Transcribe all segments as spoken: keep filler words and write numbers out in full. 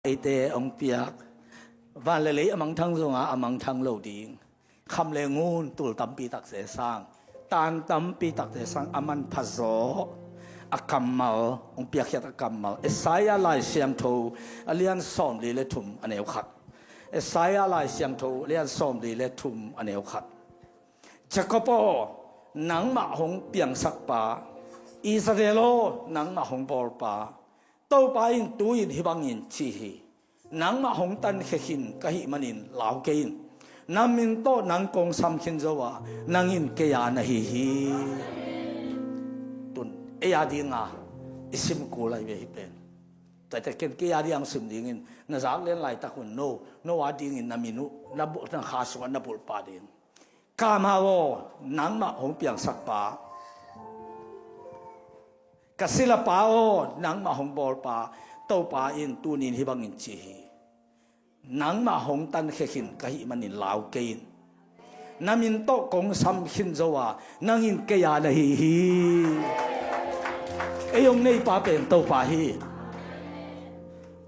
eite hong piak. Van le lei a mangthang zongah a mangthang lo ding, kham le ngun tul tampi takte sang, tan tampi takte sang a manpha zaw a kammal, hong piakkhiat a kammal, Isaiah Lai Siangtho a lian sawmli le thum a neu khat. Isaiah Lai Siangtho a lian sawmli le thum a neu khat. Jacob aw, nangmah hong piangsak pa, Israel aw, nangmah hong bawl pa, Topa in tu-in hih bangin ci hi. Nangmah hong tankhia khin ka hih manin lau kei in. Na min tawh nang kong sam khin zo a, nang in kei a na hi hi. Tun ei a dinga i sim kul lai ve hi pen. Tua te ken kei a ding sim dingin na zak lian laitak un, no, no a dingin na min uh na bu-, na kha sungah na bulh pah ding. Ka amau aw, nangmah hong piangsak pa, ka sila pa aw, nangmah hong bawl pa, Topa in tu-in hih bangin ci hi. Nangmah hong tankhia khin ka hih manin lau kei in. Na min tawh kong sam khin zo a, nang in kei a na hi hi. Ei hong nei pa pen Topa hi.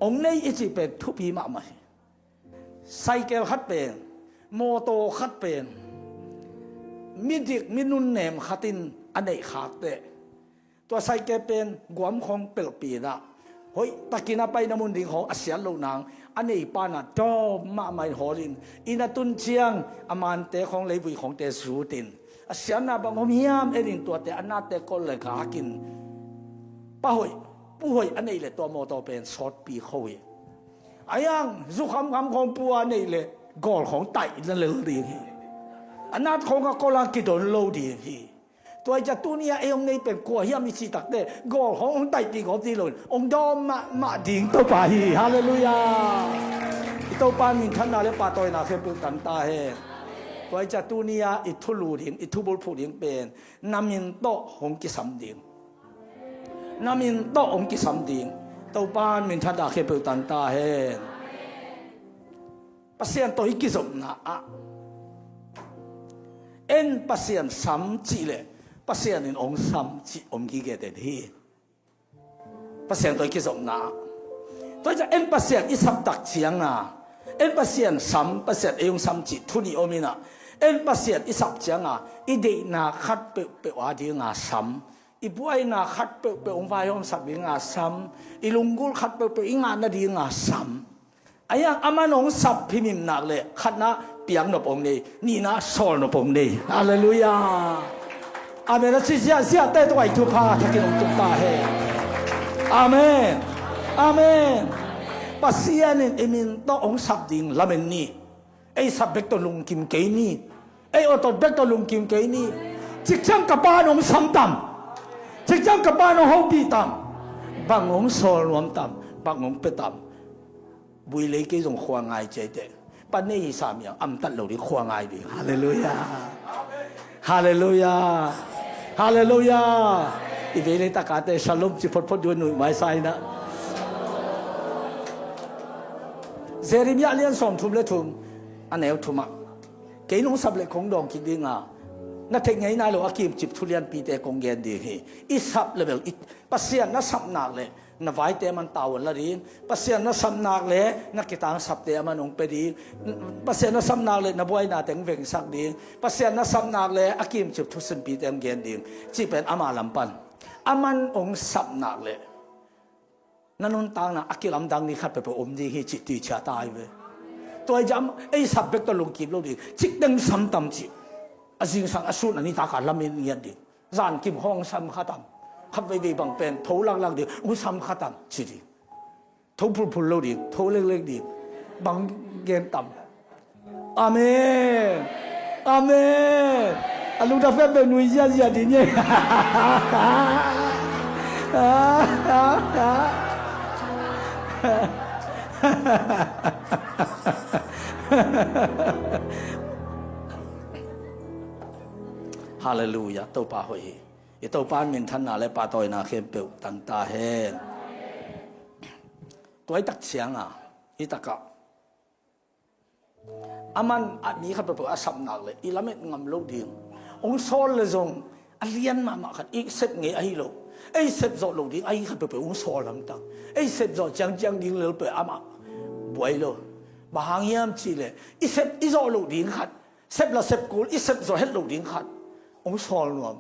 Hong nei i cih pen thupi mahmah hi. Cycle khat pen, mawtaw khat pen, midik minunnem khat in a neih khak teh, tua cycle pen guam khawng pelhpih in ah, hoih takin a paina mun ding khawng a siat loh nang a neipa in ah dawm mahmah in hawl in, inn a tun ciang a mante khawng leivui khawngte zut in, a siatna bang om hiam en in tuate a nate kol le gak in, pa hoih, pu hoih a neih leh tua mawtaw pen sawtpi kho hi. Ahi hang zu khamkham khawng pu a neih leh gawl khawng taih na lel ding hi. A nat khawng a kol a kidon lo ding hi. Tua hi ciah tuni-ah ei hong nei pen kua hiam i cih tak teh, gawl khawng hong taihpih gawp ding lo in, hong dawm mahmah ding Topa hi. Halleluiah. I Topa minthanna le pahtawina khempeuh tang ta hen. Tua hi ciah tuni-ah i thulu ding, i thubulphuh ding pen na min tawh hong kisam ding. Na min tawh hong kisam ding. Topa minthanna khempeuh tang ta hen. Pasian tawh i kizopna ah, en Pasian sam cih leh Pasian in hong sam cih om gige den hi. Pasian tawh i kizopna ah, tua hi ciah en Pasian i sap tak cianga, en Pasian sam, Pasian ei hong sam cih thu nih om in ah, en Pasian i sap cianga i deihna khat peuhpeuh a dinga sam, i buaina khat peuhpeuh hong vaihawmsak dinga sam, i lunggulh khat peuhpeuh i ngah nadinga sam. Ahi hang aman hong sap himhim nak leh khatna piaknop hong nei, nihna sawlnop hong nei. Halleluiah. Amen. A ci ziahziahte tungah i thupha thakin hong tung ta hen. Amen. Amen. Pasian in i min tawh hong sap ding lamen ni. Ei sap bek tawh lungkim kei ni. Ei awtot bek tawh lungkim kei ni. Cikciang ka pa in hong sam tam? Cikciang ka pa in hong hopih tam? Bang hong sawl nuam tam? Bang hong pia tam? Builei kei zong khua ngai ciai teh. Pa nei hi sam hiang, amtat lo ding khua ngai ding. Halleluiah. Halleluiah. Halleluiah. I vei le i takate shalom ci photphot ding uh, nuih mai sa in ah. Jeremiah lian sawmthum le thum a neu thum ah, kei nong sap leh kong dawng kik dinga, na theih ngei nai lo a kimcip thu lianpite kong gen ding hi. I sap le bel i, Pasian na sap nak leh na vaite aman tau hong la ding. Pasian na sap nak leh na kitangsapte aman hong pia ding. Pasian na sap nak leh na buainate hong vengsak ding. Pasian na sap nak leh a kimcip thusimpite hong gen ding, cih pen ama lam pan. Aman hong sap nak leh na nuntakna a kilamdang ni khat peuhpeuh om ding hi cih tuicia ta hi ve. Tua hi ciah ei sap bek tawh lungkim lo ding. Cikteng sam tam cih, a zingsang a sun a nitak a lamen ngiat ding. Zankim khawng sam kha tam? Khat veivei bang pen tho laklak ding, hong sam kha tam ci ding. Tho phulphul lo ding, tho leklek ding. Bang gen tam? Amen. Amen. A lungtang peuhpeuh nui ziazia ding hi. Halleluiah. Topa hoih hi. I Topa minthanna le pahtawina khempeuh tang ta hen. Tua i tak cianga, i takah aman a mi khat peuhpeuh a sap nak leh i lamet ngam lo ding. Hong sawl le zong a lian mahmah khat, i sep ngei ahi lo, ei sep zawh lo ding ahi khat peuhpeuh hong sawl lamtak. Ei sep zawh ciangciang ding lel peuh amah buai lo. Bang hang hiam cihleh i sep i zawh loh ding khat, sep la sep kul i sep zawh het loh ding khat hong sawl nuam.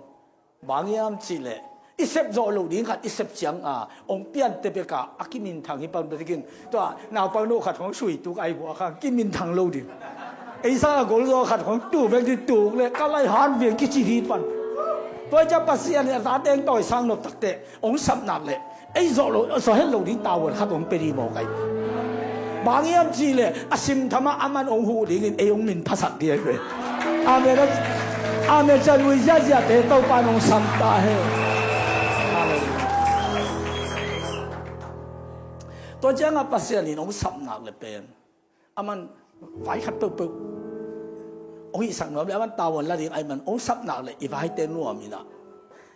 Bang hang hiam cihleh i sep zawh loh ding khat i sep cianga hong piante bekah a kiminthang hi pan betikin, tua naupang no khat hong sui tuk ai buah kha kiminthang lo ding. Ei sang a gol zaw khat hong tu bek di tuk le ka lai han viang kici hi pan. Tua i cia Pasian in a tate hong tawisang nop takteh hong sap nak leh ei zawh lo, zawh het lo ding tavuan khat hong pe dih mawk ai. Bang hiam cihleh a simtham ah aman hong huh dingin ei hong min phasak dih ai ve. Amen. Amen. Cia lui ziaziate Topa in hong sam ta he. Amen. Tua ciangah Pasian in hong sap nak le pen aman vai khat peuhpeuh hong hihsak nuam le aman tavuan la ding ai man hong sap nak le i vaite nuam inah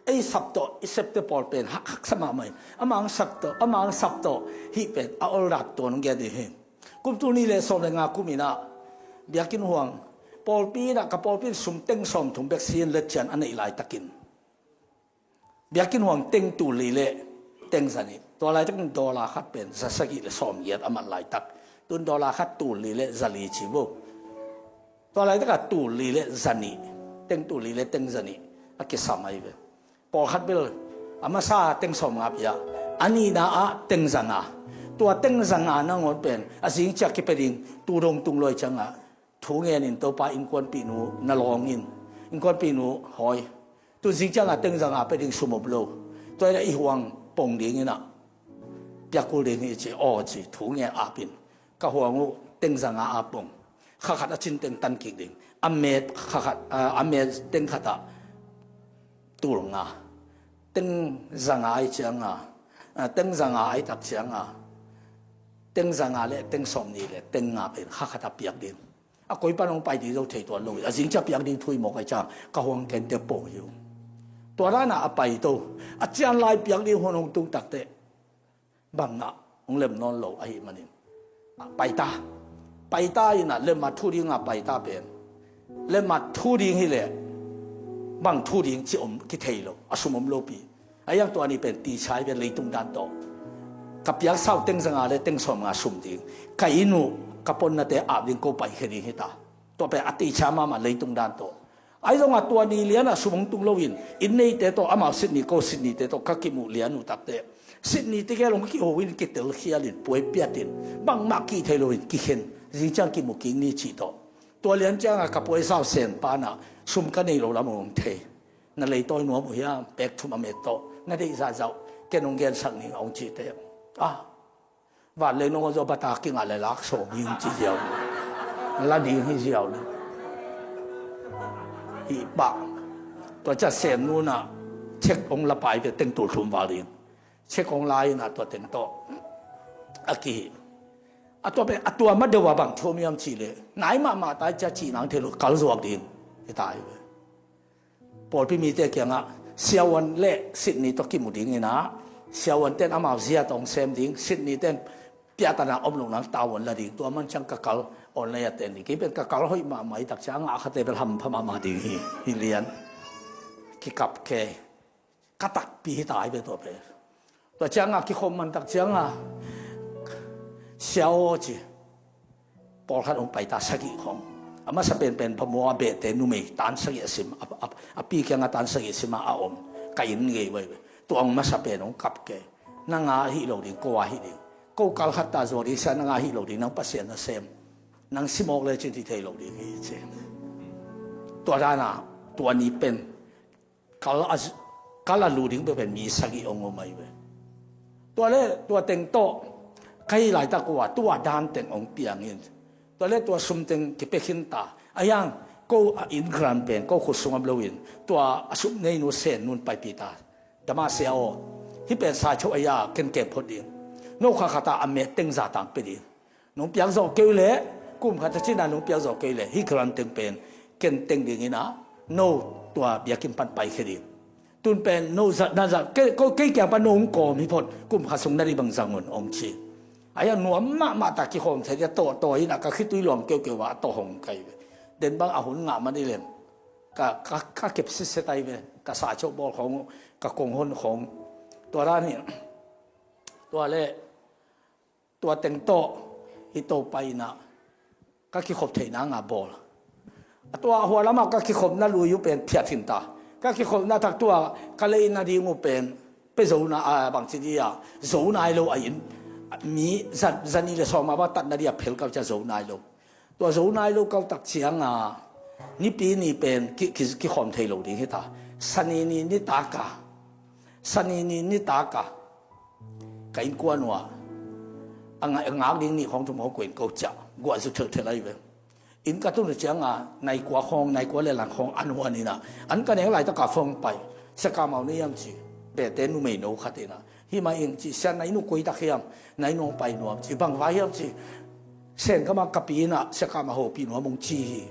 ei sap tawh i septe pawl pen hak haksa mahmah in ama hong sap tawh, ama hong sap tawh hih pen a oldat tuan hong gen ding hi. Kum tul nih le sawm le nga kum inah biakinn huang pawlpi inah ka pawlpi in sum teng sawm thum bek si in letcian a neih laitakin biakinn huang teng tul li le teng zanih. Tua laitakin dollar khat pen za sagih le sawm giat a mat laitak. Tun dollar khat tul li le za li ci vo. Tua laitakah tul li le zanih, teng tul li le teng zanih a kisam ahi ve. Pawlkhat bel a masa teng sawm nga pia, a nihna ah teng za nga. Tua teng za nga nangawn pen a zing ciah kipia ding tu dong tung luai ciangah thu ngen in Topa innkuanpihnu na lawng in, innkuanpihnu hawi. Tu zing ciangah teng za nga pia ding sum om lo. Tua inah i huang pong ding inah piakul ding hi ci, aw ci, thu ngen ap in ka huang uh teng za nga a pong. Kha khat a cin teng tan kik ding. A met kha khat, a, a met teng khat ah tul nga. Teng za nga ai cianga, a, teng za nga ai tak cianga teng za nga le teng sawm nih le teng nga pen kha khat a piak ding. A koi pan hong pai ding zo thei tuan lo. A zing cia piak ding thu i mawk ai ciang ka huang kente pong hi uh. Tua dana a pai to. A cian lai piak ding hun hong tung takteh bang ngah hong lem nawn lo ahih manin, ah, paita. Paita inah lemah thu dinga paita pen lemah thu ding hileh bang thu ding ci om kithei lo, a sum om lopi. A iang tua ni pen tichai pen leitung dan tawh ka piaksa uh teng za nga le teng sawm nga sum ding ka inn uh ka ponnate ap ding ko paikhia ding hita. Tua pen a ticha mahmah leitung dan tawh. Ahi zongah tua ni lianah sum hong tung loin inn neite tawh amau Sydney ko Sydneyte tawh ka kimuh lian uh takteh Sydneyte gel hong kiho in kitelkhialin puaipiatin bangmah kih thei loin kikhen zingciang kimu kik ni cih tawh. Tua lian ciangah ka puaisa uh senpa nah sum ka nei lo lam hong thei. Na leitawi nuam uh hiam? Pek thum a met tawh na deih zahzah uh ken hong gensak ning a hong cihte. Ah, Van lei nong zaw bata kingah le lak sawm hi hong ci ziau. La ding hi ziau le. Hi pah. Tua cia sem nunah cek hong la pai ve teng tul thum val ding. Cek hong la inah tua teng tawh a kihi. A tua pen a tua ma deuh a bang thuam hiam cih le nai mahmah tai cia cih nang thei lo kal zuak ding. Hi tai ve. Pawlpi mite kiangah siavuan le Sydney tawh kimu ding inah siavuan ten amau zia tawh hong sem ding, Sydney ten piahtana om lo nang tavuan la ding, tua man ciang ka kal online a ten ding. Kei pen ka kal hoih mahmah hi tak ciang a khate bel hampha mahmah ding hi, hi lian. Kikap ke. Ka takpi hi tai ve tua pen. Tua ciangah kikhawm man tak ciangah sia aw ci. Pawlkhat hong paita sagih khong. A masa penpen phamawh a behte numei tan sagih a sim. A, a, a pi kiangah tan sagih a sim a, a om. Ka inn ngei vai ve. Tua hong masa pen hong kap ke. Nang a hih lo ding, ko a hih ding. Ko kal khat ta zuak ding sia nang a hih lo ding, nang Pasian na sem. Nang simawk le cin hi thei lo ding hi ci. Tua dana, tua ni pen. Kal a, kal a lu ding peuh pen mi sagih hong om ahi ve. Tua le tua teng tawh ka hih laitak uh a tua dan teng hong piang in. Tua le tua sum teng kipia khin ta. A hiang ko a inn grant pen ko khut sung om loin tua a sum neinu sen nun paipih ta. Dama sia aw. Hih pen sa chauh a ia ken kem phot ding. No kha khat a a met teng za tang pia ding. Nong piak zawh kei uh leh kum khat a cina nong piak zawh kei uh leh hih grant teng pen ken teng ding inah no tua biakinn pan paikhia ding. Tun pen no zat na zat kei, ko kei kiang pan no hong kawm hi phot, kum khat sung na dih bang zang un hong ci. A hiang nuam mahmah ta kikhawm thei dia tawh tawh inah ka khitui luang keukeu ah a tawh hong kai ve. Den bang a hun ngah man i lem. Ka, ka, ka kep sitset ai ve. Ka sa chok bawl khawng uh, ka kong hon khawng. Tua dan hi. Tua le Tua teng tawh Hih Topa in ah ka kikhop theihna nga bawl. A tua hua lamah ka kikhopna lui uh pen phiat khin ta. Ka kikhopna thak tua ka lei nading uh pen pia zo nai, a, bangci dih a, zo nai lo a in, mi za, za nih le sawm a bang tat nading a phel kau ciang zo nai lo. Tua zo nai lo kau tak ciang a, nipi ni pen ki, ki, kikhawm thei lo ding hi ta. Sani ni nitak a, Sani ni nitak a, ka innkuan uh ah a nga-, a ngak ding nih khawng thum khawng kua in ko ciah, guah zu thelthel ahi ve. Inn ka tun uh ciang a, nai kua khawng, nai kua le lang khawng an huan in ah, an ka nek laitak a phone pai. Sia Kam Mau na hiam ci, Bete numei no khat in ah, hi mah ing ci, sia, na inn uh koi tak hiam, na inn uh hong pai nuam ci, bang vai hiam ci, Sen Kam Mau ka pi in ah Sia Kam Mau hopih nuam hong ci hi.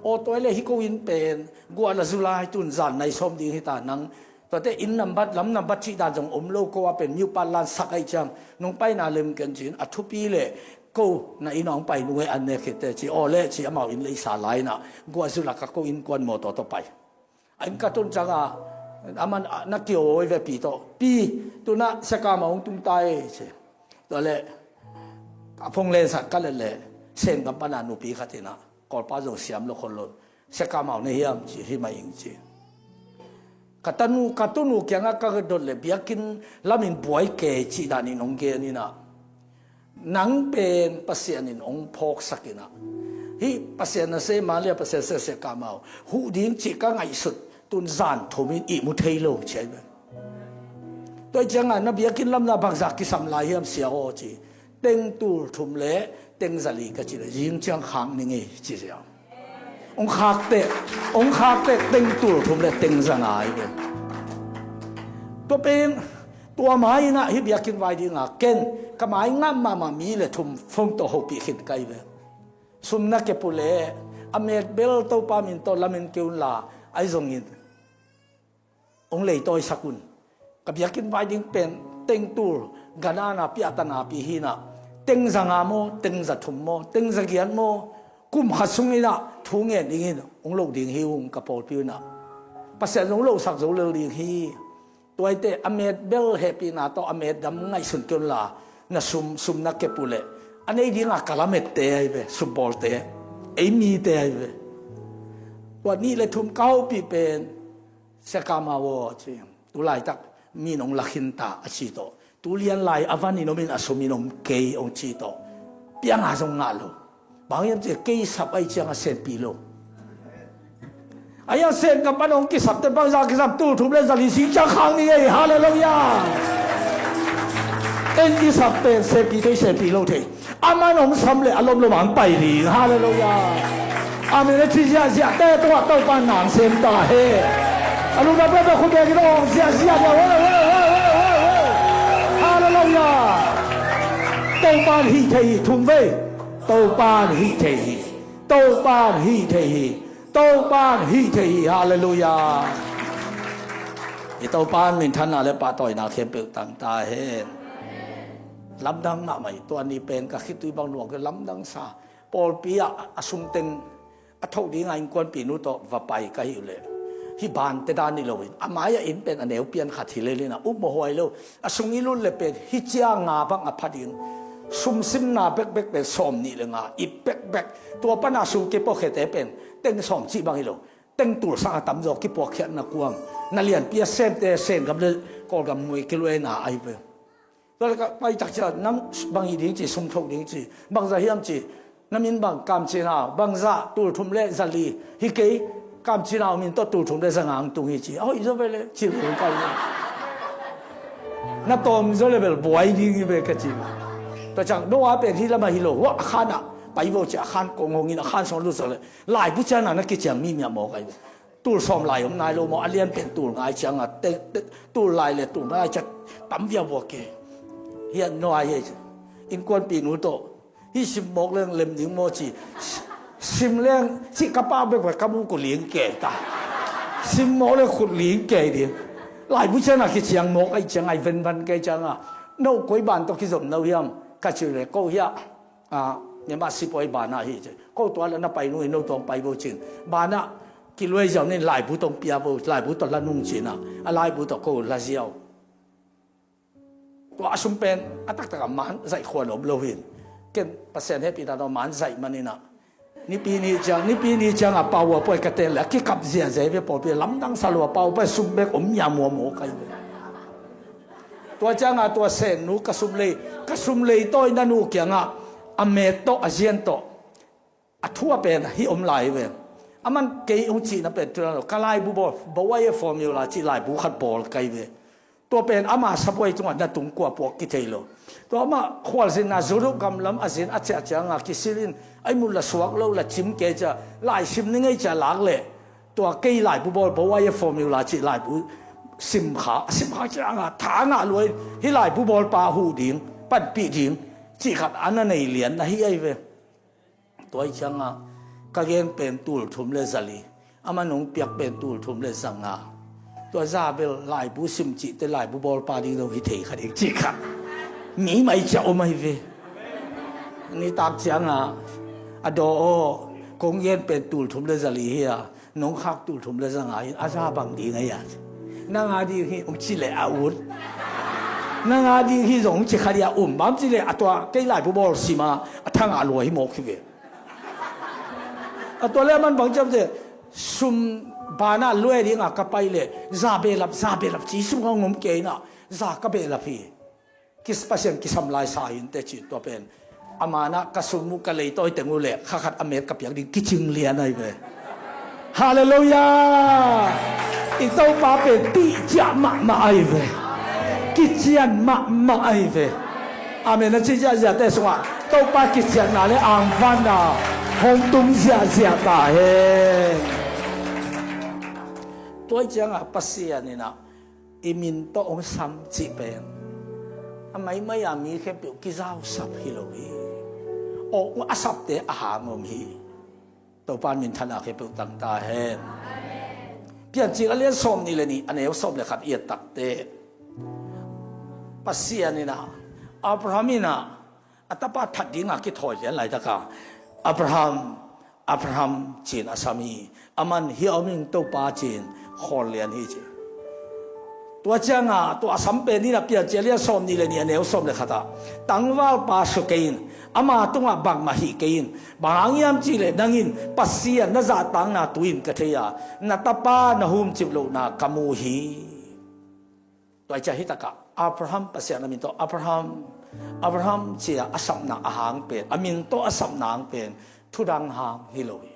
Aw, tua hi leh hih ko inn pen guah la zu lai, tun zan nai sawm ding hi ta, nang tuate inn nambat, lam nambat cih dan zong om lo, ko a pen miupat lansak ahih ciang nong paina lem ken ci-in, a thupi leh ko na inn ah hong pai nung e, an nek khit teh ci. Aw leh ci, amau inn lei sa lai in ah guah zu lak a ko innkuan mawtaw tawh pai. A inn ka tun ciang a, aman, a, na kiawi ve pi tawh, pi, tu-in ah Sia Kam Mau hong tung ta e ci. Tua leh a phone lensak ka let leh Sen Kam Mau pan a nupi khat in ah, Kawlpau zong siam lo khol lo, Sia Kam Mau na hiam ci, hi mah ing ci. Ka tanu, ka tunu kiangah ka dot leh biakinn lamin buai kei cih danin hong gen in ah, nang pen Pasian in hong phawksak in ah, hih Pasian nasem a, lia Pasian nasem, Sia Kam Mau huh ding cih ka ngaihsut, tun zan thum in ihmu thei lo ci ahi ve. Tua hi ciang a, na biakinn lamna bangzah kisam lai hiam sia aw ci. Teng tul thum le teng za li ka ci leh, zing ciang khak ning ei ci sia. Hong khak teh, hong khak teh teng tul thum le teng za nga hi ve. Tua pen, tua mai in ah hih biakinn vai ding a, ken ka mai ngam mahmah mi le thum phone tawh hopih khin ka hi ve. Sum na kep uh leh a met bel Topa min tawh lamen kei un la, ahi zongin hong leitawisak un. Ka biakinn vai ding pen teng tul, ganana piahtana pi hi in ah, teng za nga maw, teng za thum maw, teng za giat maw, kum khat sung in ah thu ngen dingin hong loh ding hi ung, ka pawlpi uh in ah. Pasian zong hong lohsak zo lel ding hi. Tua hi teh a met bel hehpihna tawh a met dam ngaihsun kei un la, na sum, sum na kep uh leh a nei ding a ka lamette ahi ve, sum bawlte, ei mite ahi ve. Tua nih le thum ka hopih pen, Sia Kam Mau aw ci, tu laitak mi in hong la khin ta a ci tawh, tu lian lai a van in om in a sum in om kei hong ci tawh, piang a zong ngah lo. Bang hiam ci, kei sap ahih ciang a senpi lo. Ahi a, Sen Kam Mau pan hong kisap teh bangzah kisam, tul thum le za li, zing ciang khak ning ei. Halleluiah. Ei kisap pen senpi thei, senpi lo thei. Aman hong sam leh a lomlom ah hong pai ding. Halleluiah. Amen. A ci ziahziah te tungah Topa in na sem ta hen. A lungdam peuhpeuh khut beng in aw, ziahziah dia. Ho, ho, ho, ho, ho, ho. Halleluiah. Topa in hih thei hi, thum vei. Topa in hih thei hi. Topa in hih thei hi. Topa in hih thei hi. Halleluiah. I Topa in minthanna le pahtawina khempeuh tang ta hen. Lamdang mahmah hi. Tua ni pen ka khitui bang luang kei, lamdang sa. Pawlpi ah a sum teng a thoh ding a innkuanpihnu tawh va pai ka hih uh leh, hih bante dan hi lo in, a mai-ah inn pen a neu pian khat hi lel in ah, upmawh huai lo. A sung i lut leh pen hih ciang nga bang a pha ding. Sum simna bekbek pen sawm nih le nga, ip bekbek. Tua pan a sum kipuakhiate pen teng sawm cih bang hi lo. Teng tul sang a tamzaw kipuakkhiatna kuang. Na lianpi a semte, Sengam le Kawlgam ngui kiluaina ahi ve. Tua leh ka pai tak ciang, nang bang hih ding ci, sum thoh ding ci. Bangzah hiam ci, na min bang, Kam Cin Hau, bangzah, tul thum le za li. Hi kei, Kam Cin Hau min tawh tul thum le za nga hong tung hi ci. A hoih zaw ve leh, cil kul kai. Na tawm zaw leh bel buai ding hi ve ka ci. Tua ciang, no a pen hih lamah hi lo, hua a khan ah pai vo ci, a khan kong hong in, a khan sung lut zaw leh, laibu ciang na na kiciang mi miah mawk ahi ve. Tul sawm lai om nai lo maw, a lian pen tul nga ahih ciang a, te, te, tul lai le tul nga ahih ciang tam viau vua ke. Hiah nuai hi. Innkuanpihnu tawh, hih sim mawk leng lem ding maw ci. Sim leng, ci ka pau bek bek ka mu ku ling ke ta. Sim mawk leng khut ling ke ding. Laibu ciang a kiciang mawk ahih ciang a, i venvan ke ciang a, no koi ban tawh kizom no hiam ka ci leh, ko hiah, a, Myanmar sipuai banah hi ci. Ko tua leh na pai nung in no tawh pai vo cin. Banah kiluai ziau ning, laibu tawh pia vo, laibu tawh la nung cin ah, a laibu tawh ko la ziau. Tua a sum pen a taktak a man zaih khua lawm lo hin. Ken Pasian hehpihna tawh man zaih maninah, nipi ni ciang, nipi ni ciangah power point ka tel le a kikap ziahziah hi ve. Pawlpi lamdang sa lo a power point sum bek om nia muamua kai ve. Tua ciangah tua sengnu ka sum lei, ka sum lei tawh i nanu kiangah a met tawh a zian tawh a thu a pen hih om lai hi ve. Aman kei hong cihna pen tu lo, ka laibu bawl, bawiah formula cih laibu khat bawl kai ve. Tua pen ama sabuai tungah na tung kua puak kithei lo. Tua amah khualzinna Europe gamlam a zin a ciah ciangah kisil in, ai mun la suak lo la cim kei cia, lai sim ni ngei cia lak leh tua kei laibu bawl, bawiah formula cih laibu sim kha, a sim kha ciangah tha ngah lua in, hih laibu bawlpa huh ding, panpih ding cih khat a na nei lian na hi ai ve. Tua ih ciangah ka gen pen tul thum le za li, aman hong piak pen tul thum le za nga. Tua za bel laibu sim cihte laibu bawlpa ding lo hi thei kha ding cih kha mi mai ciah om ahi ve. Nitak ciangah a daw aw, kong gen pen tul thum le za li hi a, nong khak tul thum le za nga in a za bang ding a hi a, nang a ding hi hong ci leh a ut. Nang a ding hi zong hong ci kha ding a um bang ci leh a tua kei laibu bawl sim a, a thang a lua hi mawk hi ve. A tua le aman bang ciam te, sum bana lue ding a ka pai le za belap, za belap ci sum ka ngom kei na, za ka belap hi. Kis Pasian kisam lai sa hin te cin tua pen amana ka sum uh ka lei tawi teng uh le kha khat a met ka piak ding kicing lian ai ve. Halleluiah. I Topa pen tihciah mahmah ai ve. Kician mahmah ai ve. Amen. A ci ziahziahte sungah Topa kicianna le angvanna hong tung ziahziah ta hen. Tua ih ciangah Pasian inah i min tawh hong sam cih pen a maimai a mi khempeuh kizausap hi lo hi. Aw, a sapte a hang om hi. Topa in minthanna khempeuh tang ta hen. Piancil a lian sawm nih le nih a neu sawm le khat i et takte Pasian inah Abraham inah a tapa that dinga kithawi lian laitaka Abraham, Abraham cin a sam hi. Aman hia om ing Topa cin khawl lian hi ci. Tua cianga tua a sam pen inah Piancil a lian sawm nih le nih a neu sawm le khatah tangvalpa sua kei in, ama tungah bangmah hih kei in, bang hang hiam cihleh nang in Pasian na zahtakna tu in ka thei a, na tapa na humcip lohna ka mu hi. Tua ih ciah hitakah Abraham Pasian a min tawh Abraham, Abraham cia a sapna a hang pen, a min tawh a sapna hang pen thudang hang hi lo hi.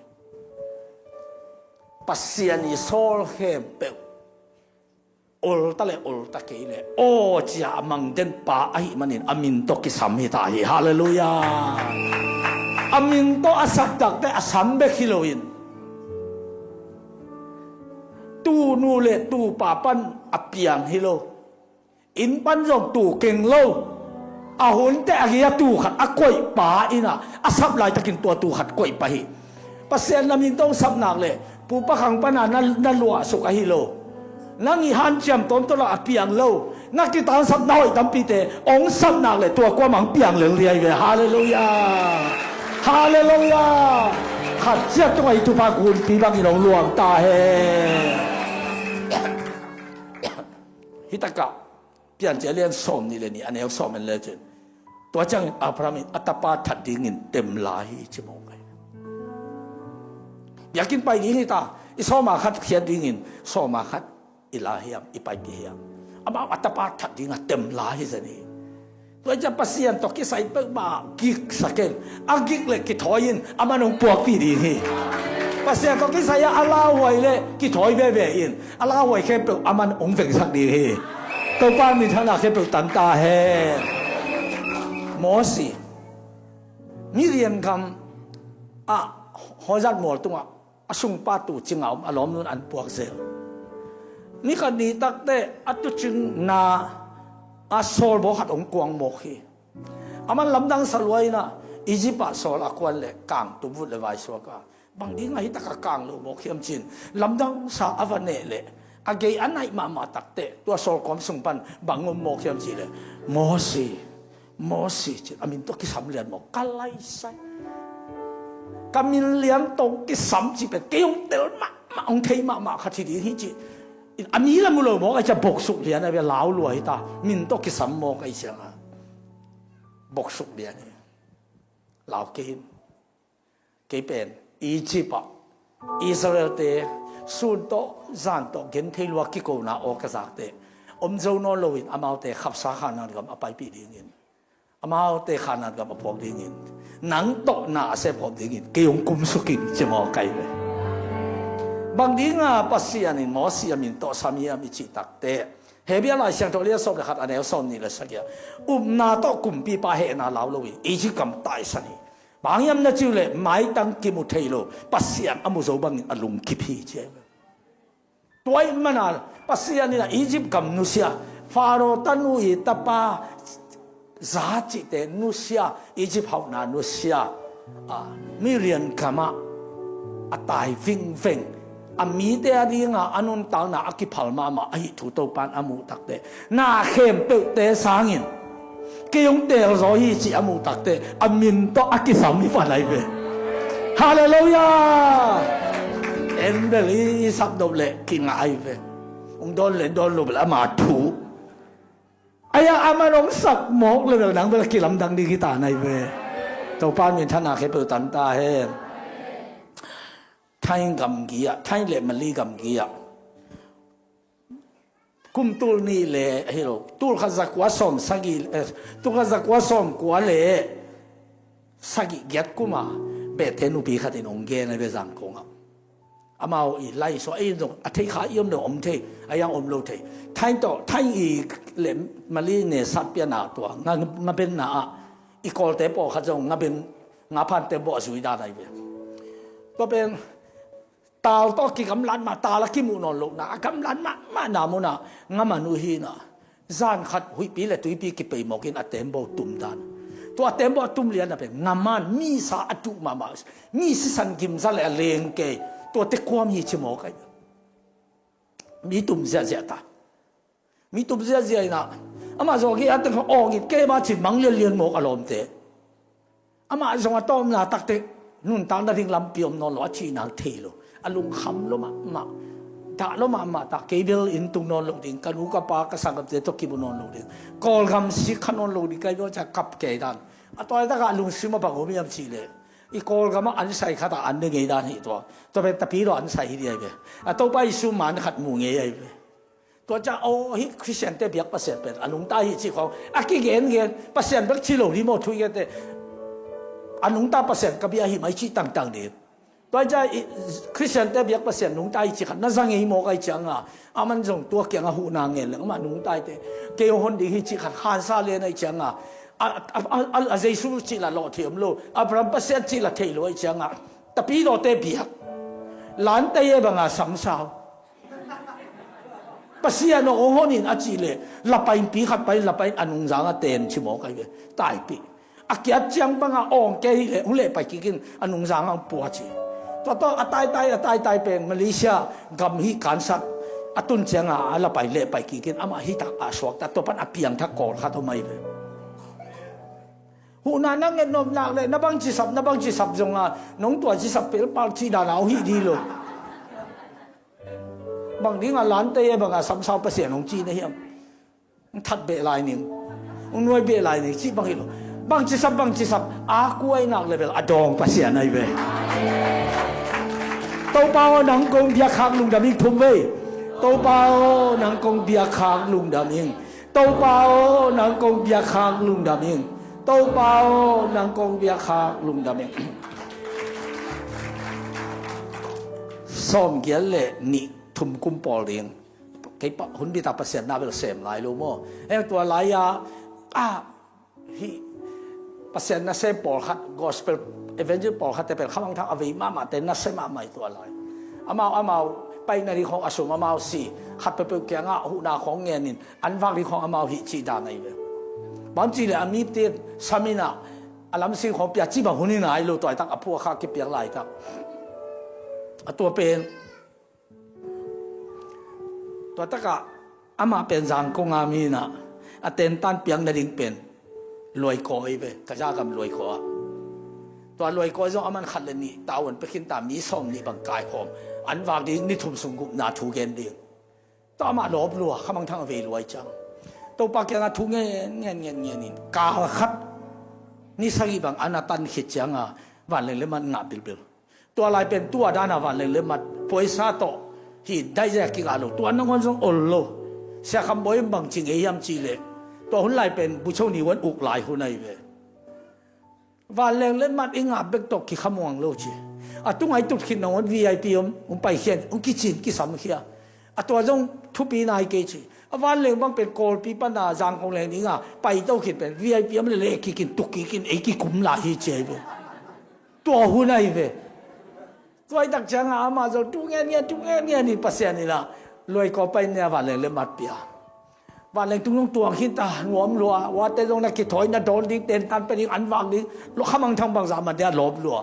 Pasian i sawl khempeuh olta le olta kei le aw cia a mangden pa ahih manin a min tawh kisam hita hi. Halleluiah. A min tawh a saptakte a sam bek hi loin tunu le tupa pan a piang hi lo. Inn pan zong tu keng lo. A hunte a gei a tu khat a koih pa inah a sap laitakin tua tu khat koih pah hi. Pasian na min tawh sap nak le pupa khang pana na, na luahsuk ahi lo. Nang i hanciam tawmtawlah a piang lo. Na kitangsap na hoih tampite hong sap nak le tua kuamah hong piang lel liai ve. Halleluiah. Halleluiah. Khat ciat tungah i tupa gunpi bangin hong luang ta hen. Hitakah Piancil a lian sawm nih le nih a neu sawm en le cin tua ciangin Abraham in a tapa that dingin tem lai hi ci mawk ahi. Biakinn pai ding hita, i sawma khat khiat dingin sawma khat i la hiam, i paipih hiam? Amau a tapa that dinga tem lai hi zen hi. Tua ciang Pasian tawh kisai peuhmah giksak in, a gik le kithawi in aman hong puakpih ding hi. Pasian tawh kisai a a lauhuai le kithawi veve in a lauhuai khempeuh aman hong vengsak ding hi. Topa minthanna khempeuh tang ta hen. Mosi Midian gam ah Horeb mual tungah a sungpa tuucing a om a lawmnu'n an puak zel. Ni khat ni takte a tuucingna a sawlbaw khat hong kuang mawk hi. Aman lamdang sa luai inah Egypt ah sawl a kuan le kang tumvut le vaisuak a bang dingah hitakah kang lo mawk hiam cin lamdang sa a va neh leh a gei a naih mahmah takte tua sawlkawm sung pan bang om mawk hiam cihleh Mosi, Mosi cin a min tawh kisam lian mawk ka laisai. Ka min lian tawh kisam cih pen kei hong tel mahmah hong thei mahmah khat hi ding hi cih a mi la mu lo mawk a cia boksuk lian a bia lau lua hita min tawh kisam mawk a i cianga boksuk lian hi. Lau kei in. Kei pen Egypt ah Israel-te sun tawh zan tawh genthei lua kikona aw ka zakte om zo nawn loin amaute khapsa Khanaan gam a paipih dingin, amaute Khanaan gam a puak dingin, nang tawh na a sepkhawm dingin kei hong kumsuk in ci mawk ahi ve. Bang dinga Pasian in Mosi a min tawh sam hiam i cih takte, Hebru Lai Siangtho lian sawm le khat a neu sawm nih le sagih ah, upna tawh kumpipa hehna lau loin Egypt gam taisan hi. Bang hiam na cih uh leh maitang kimu thei lo Pasian a mu zo bangin a lungkip hi ci ahi ve. Tua ahih manin Pasian in a Egypt gam nusia, Pharaoh tanu i tapa Za cihte nusia, Egypt hauhna nusia, a, Midian gamah a tai vingveng, a mite a dinga a nuntakna a kiphal mahmah ahih thu Topan a muh takte, na khempeuhte sangin kei hong teel zaw hi cih a muh takte, a min tawh a kisam hi pan ahi ve. Halleluiah. En bel i, i sapnop leh kingah ahi ve. Hong dawn le dawn lo bel ama thu. Ahi a, aman hong sak mawk le bel nang bel a kilamdang ding hi ta nai ve. Topa minthanna khempeuh tang ta hen. Thai gamgi ah, Thai le Mali gamgi ah, kum tul nih le, hi lo, tul khat za kua sawm sagih, eh, tul khat za kua sawm kua le sagih giat kum a Bethel nupi khat in hong gen ahi ve Zangkong ah. Amau i lai sua ei zong a thei kha i om lo om thei, a yang om lo thei. Thai tawh, Thai i le Mali ne sat piana tua, nga, nga benna ah, i Kawlte pawlkhat zong nga ben, nga phante bawh a zui dan ahi ve. Tua pen, tal tawh kigamlat mah, tal a kimuh nawn lohna, a gamlat mahmahna munah nga man uh hi na. Zan khat huihpi le tuipi kipei mawkin a tembaw tum dan. Tua a tembaw a tum lian a pen ngaman, mi sa a tuh mahmah, mi sisan gimza le a leng kei, tuate kuam hi ci mawk ahi. Mi tum ziahziah ta. Mi tum ziahziah inah, amah zong a gei a teng awng in kei mah cin mang lianlian mawk a lawmte. Amah zong a tawmna takte nuntakna ding lampi om nawn lo, a cihna thei lo, a lungkham lo mahmah, dah lo mahmah ta. Kei bel inn tung nawn lo ding, ka nu ka pa ka sanggamte tawh kimu nawn lo ding, Kawlgam sik kha nawn lo ding, kai dawh cia kap kei dan. A tawi takah a lungsim a bang om hiam cih leh, i Kawlgam ah an sai khat ah an ne ngei dan hi tua. Tua pen tapi lo an sai hi ding ahi ve. A Topa Jesu man khat mu ngei ahi ve. Tua ciang aw, hih Khristiante biak Pasian pen a nungta hi cih khawng a kigengen, Pasian bek ci lo ding maw, thu i gente. A nungta Pasian ka bia hi mai cih tangtang ding. Tua ciang i Khristiante biak Pasian nungta hi cih khat na za ngei mawk ahi cianga, aman zong tua kianga huhna ngen leng amah nungta hi te. Kei hong hon ding hi cih khat khansa len ahi cianga, a, a, a, a, a Jesu cih la lawh thei om lo, Abraham Pasian cih la thei lo ahi cianga, tapi lawte biak, lante ye banga samsau. Pasian aw hong honin a cih leh, lapain pi khat pai, lapain a nungzang a ten ci mawk ahi ve. Taipih. A kiat ciang banga awng kei hileh hong lehpai kikin a nungzang a hong pua ci. Tua tawh a taitai, a taitai pen Malaysia gam hih kansak a tun cianga a lapai lehpai kikin amah hih tak a suakta, tua pan a piangthak kawlkhat om ahi ve. Huhna na ngetnop nak leh na bangci sap, na bangci sap zonga nong tua ci sap pelpal cih dana aw hih dih lo. Bang dinga lante e banga samsau Pasian hong cihna hiam? Hong that beh lai ning, hong nuai beh lai ning cih bang hi lo. Bangci sap, bangci sap, a kuai nak level a dawng Pasian ahi ve. Topa aw, nang kong biakkhak lungdam ing, thum vei. Topa aw, nang kong biakkhak lungdam ing. Topa aw, nang kong biakkhak lungdam ing. Topa aw, nang kong biakkhak lungdam ing. Sawm giat le nih thum kum pawl ding. Kei pa, hun bita Pasian na bel sem lai lo maw. Heng tua lai-a, ah, hih Pasian nasem pawlkhat, gospel, evangel pawlkhatte pen khamangthang a vei mahmahte nasia mahmah hi tua lai. Amau, amau paina ding khawng a sum amau si, khat peuhpeuh kiangah huhna khawng ngenin an vak ding khawng amau hih cih dan ahi ve. Bang cih leh a mite saminah a lamsing khawng pia cih bang hun hi nai lo, tuaitak a phuakha kipiak laitak. A tua pen Tua takah amah pen Zangkong a mi inah, a tentan piak nading pen Luaikaw hi ve, ka zagam Luaikaw ah. Tua Luaikaw zong aman khat le nih tavuan pia khinta, mi sawm nih bang kaikhawm, an vak ding ni thum sung gupna thu gen ding. Tua amah lawp lua, khamangthang a vei lua hi ciang, Topa kiangah thu ngen ngen ngen ngen in kal khat Ni sagih bang an a tan khit cianga vanleng le mat ngah bilbil. Tua lai pen tua dana vanleng le mat poisa tawh hi daizek kingah lo, tua nangawn zong ol lo. Sia Kham Bawi in bang ci ngei hiam cihleh, tua hun lai pen bucho ni wan uk lai hun ahi ve. Vanleng le mat i ngah bek tawh kikhamuang lo ci. A tunga i tut khit nangawn V I P om, hong paikhian, hong kicin kisamkhia. A tua zong thupi nai kei ci. A vanleng bang pen Kawlpi pana Zangkong leng dinga paito khit pen V I P om le leh kikin tuk kikin ei kikum lai hi ci ahi ve. Tua hun ahi ve. Tua i tak cianga amah zong tu ngen ngen tu ngen ngen in Pasian in ah luaikaw pai nia vanleng le mat pia. Vanleng tung zong tuang khin ta nuam lua, uate zong na kithawi na dawn ding, tentan pe ding, an vak ding, lo khamang thang bangzah man dia lawp lua.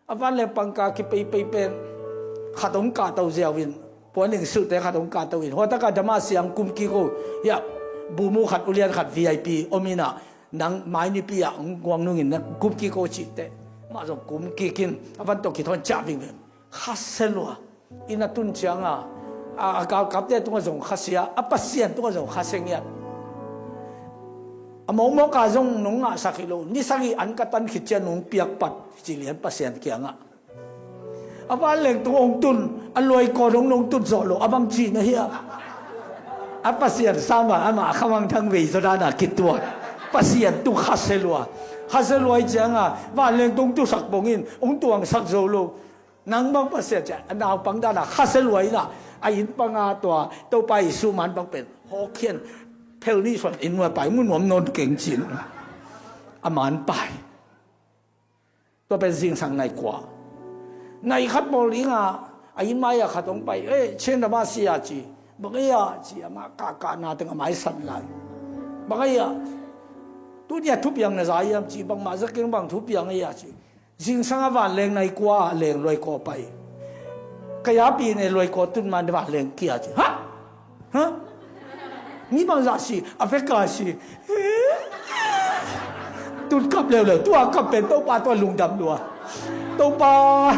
A vanleng pangka kipeipei pen khat hong kahto ziau in, puan ning sulte khat hong kahto in, huataka dama siang kum kiko hiah bumu khat ulian khat V I P om inah, nang mai nipi ah hong guang nungin na kum kiko cihte. Mah zong kum kikin a van tawh kithawn ciah vingveng. Khasia lua. Inn a tun cianga a, a galkapte tungah zong khasia, a Pasian tungah zong khasia ngiat. A mawkmawka zong nong ngahsak hi lo. Ni sagih an ka tan khit cian nong piakpat ci lian Pasian kiangah. A vanleng tung hong tun, a luaikaw dong nong tun zawh lo, a bang ci na hiam? A Pasian sama amah a khamang thang vei zaw dana kituak. Pasian tung khasia lua. Khasia lua i cianga vanleng tung tusak bongin hong tuangsak zo lo. Nang bang Pasian ciah a naupang dana khasia lua inah, a inn panga tua Topa Jesu man bang pen hawkhian phel nih suan inn nuai pai mu nuam nawn keng cin. A man pai. Tua pen zingsang nai kua, nai khat bawl dinga a inn mai-ah khat hong pai, eh, chin dama sia ci. Bang ei ah ci, amah kahkahna teng a maisan lai. Bang ei ah, tunia thupiang na za hiam ci, bangmah za keng bang thupiang ei ah ci. Zingsang a vanleng nai kua ah leng luaikaw pai. Ka yapi ne luaikaw tun man vanleng kia ci. Ha? Ha? Mi bangzah si, a veka si. Tun kap leuleu, tua kap pen Topa tua lungdam lua. Topa,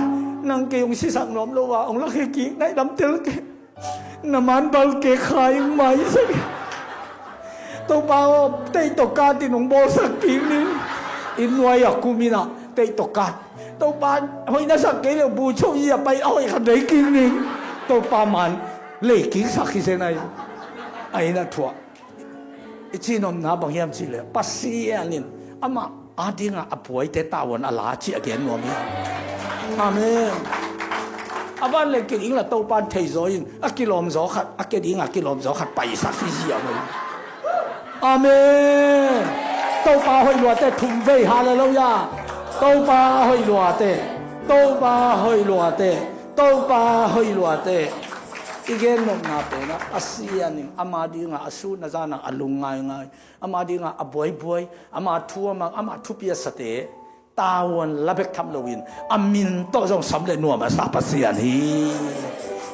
nang kei hong sisak nuam lo a, hong lakhia kik, nai dam tel kei. Na man bal kek kha ing mai sak. Topa aw, teih tawh kat in hong bawlsak kik ning. Inn nuai a kum inah teih tawh kat. Topa, hoih na sak kei leh bu cho i a pai a hoih khat lei kik ning. Topa man lei kiksak hi se nai. A inn a thuah. I cihnopna bang hiam cihleh, Pasian in amah adinga a buaite tavuan a la cih a gen nuam hi. Amen. A vanleng kei ding la Topan theizaw in a kilawmzaw khat, a kei dinga kilawmzaw khat paisak hi ziau hi. Amen. Topa hoih luate thum vei, halleluiah. Topa hoih luate. Topa hoih luate. Topa hoih luate. I gennopna penah Pasian in ama dinga a sun a zana a lung ngaingai, ama dinga a buaibuai, ama thu a mang, ama thupi a sate tavuan la bek tham loin a min tawh zong sam le nuam a sa Pasian hi.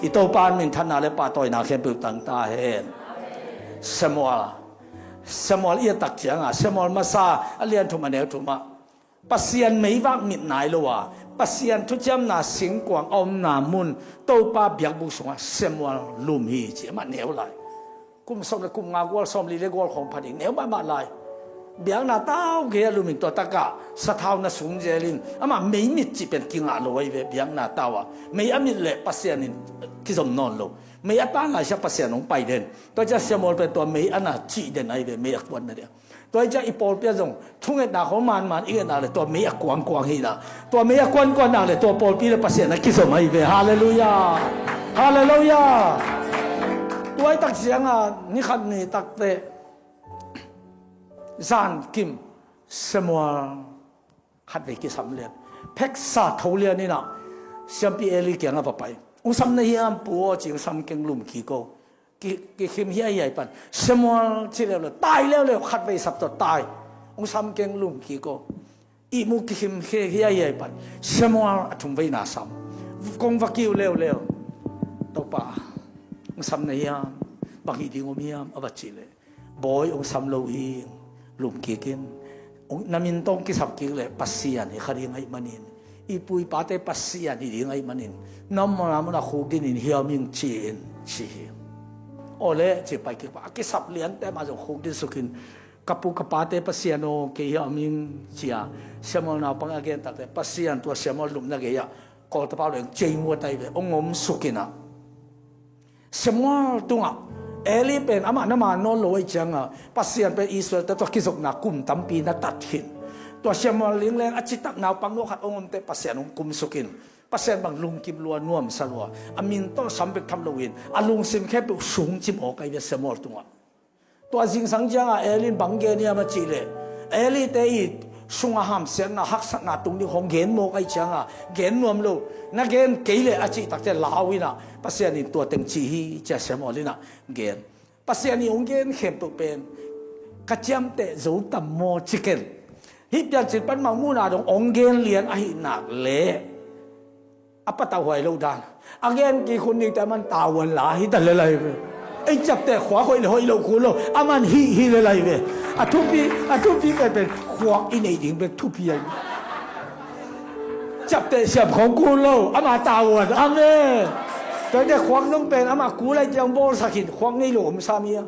I Topa minthanna le pahtawina khempeuh tang ta hen. Samuel, Samuel i a tak cianga Samuel masa a lian thum a neu thumah Pasian meivak mit nai lo a, Pasian thuciamna singkuang a omna mun Topa biakbuk sungah Samuel lum hi ci, amah neu lai. Kum sawm le kum nga gual, sawm li le gual khawng pha ding neu mahmah lai. Biakna tau gei a lumin tua takah sathau na sung zelin amah meimit cih pen kingah lo ahi ve. Biakna tau a mei a mit leh Pasian in kizom nawn lo. Mei a tan lai sia Pasian hong pai den. Tua cia Samuel pen tua mei a na cih den ahi ve, mei a kuan na dia. Tua hi ciah i pawlpi ah zong thungetna khawng manman i ngetnak le tua mei a kuangkuang hi na. Tua mei a kuankuannak le tua pawlpi le Pasian a kizom ahi ve. Halleluiah. Halleluiah. Tua hi tak cianga ni khat ni takte zankim Samuel khatvei kisam lian, pheksa tho lian inah siampi Eli kiangah va pai. Hong sam na hiam pu aw ci, hong sam keng, lum kik o. Ki, kikhim hiaihiai pan Samuel ci leuleu, tai leuleu, khatvei sap tawh tai. Hong sam keng, lum kik o. Ihmu kikhim hiaihiai pan Samuel a thumveina sam. Kong va kiu leuleu. Topa, hong sam na hiam? Bang hi ding om hiam? A va cih leh, Bawi, hong sam lo hi, lum kik in. Hong, na min tawh hong kisap kik leh Pasian hi kha ding ahih manin, i pu i pate Pasian hi ding ahih manin, na mawhna munah khukdin in hiam ing ci-in ci hi. Aw le ci, pai kik pa, a kisap liante mah zong khukdin sukin Ka pu ka pate Pasian aw kei hi a om ing ci-a Samuel naupang a gen takte Pasian tua Samuel lupna gei-ah kawltapa leng cei muat ahi ve, hong omsuk in ah. Samuel tungah Eli pen amah na man nawn lo ahih ciangin Pasian pen Israel-te tawh kizopna kum tampi na tat khin. Tua Samuel ding leng a citak naupang nuakhat hong omte Pasian hong kumsuk in. Pasian bang lungkim lua, nuamsa lua, a min tawh sam bek tham loin a lungsim khempeuh sungcim awk ahi ve Samuel tungah. Tua zingsang ciangin Eli in bang gen hiam a cih leh, Eli-te i sungah hamsiatna haksatna tung ding hong gen mawk ahih ciangin gen nuam lo, na gen kei leh a cih takte lau in ah Pasian in tua teng ci hi ci-a Samuel in ah gen. Pasian in hong gen khempeuh pen ka ciamteh zo tam maw ci ken. Hih Piancil pan Mangmuhna dong hong gen lian ahih nak leh a patauhuai lo dan. A gen kik hun dingte a man tavuan la hi ta lel ahi ve. Ei ciapteh khuak hoih le hoih lo kul lo, a man hih hi lel ahi ve. A thupi, a thupi penpen khuak i neih ding bek thupi ahi ve. Ciapteh siam khong kul lo, ama tavuan. Amen. Tuate khuak zong pen ama kul ahi ciang bawlsak in khuak ngei lo om sam hi a.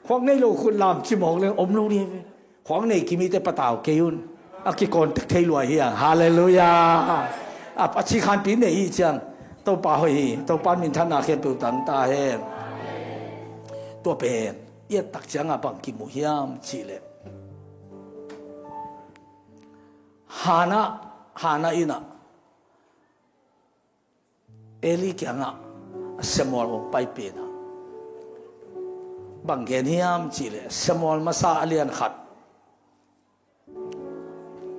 Khuak ngei lo khut lam cimawk leng om lo ding ahi ve. Khuak nei kimite patau kei un. A kikawn tek thei lua hi ang. Halleluiah. A, a cikhanpi nei hi ciang Topa hoih hi. Topa minthanna khempeuh tang ta hen. Tua pen i et tak ciangin bang kimu hiam cih leh, Hannah, Hannah in ah Eli kiangah Samuel hong pai pen ah bang gen hiam cih leh Samuel masa a lian khat.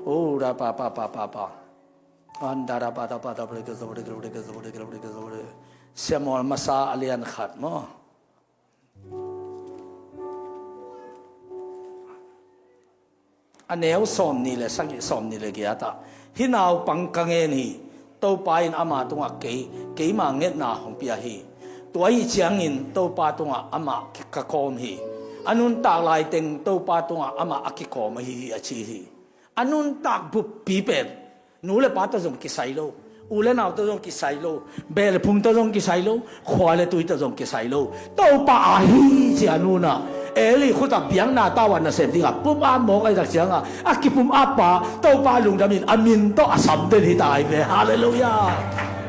Oh, da pa pa pa pa pa. An da da pa da pa da. Samuel masa a lian khat maw. A neu sawmnih le sagih, sawmnih le giat ah, hih naupang ka ngen hi. Topa in ama tungah kei, keima ngetna hong pia hi. Tua ahih ciangin Topa tungah amah ka kawm hi. A nuntak laiteng Topa tungah amah a kikawm ahi hi a ci hi. A nuntak buppi pen nu le pa tawh zong kisai lo, u le nau tawh zong kisai lo, beh le phung tawh zong kisai lo, khua le tui tawh zong kisai lo. Topa a hi ci a nunah Eli khutah biakna tavuan nasem dingah pumap mawk ahi tak ciangah a kipumap pa Topa lungdam in a min tawh a sam den hi ta ahi ve. Halleluiah.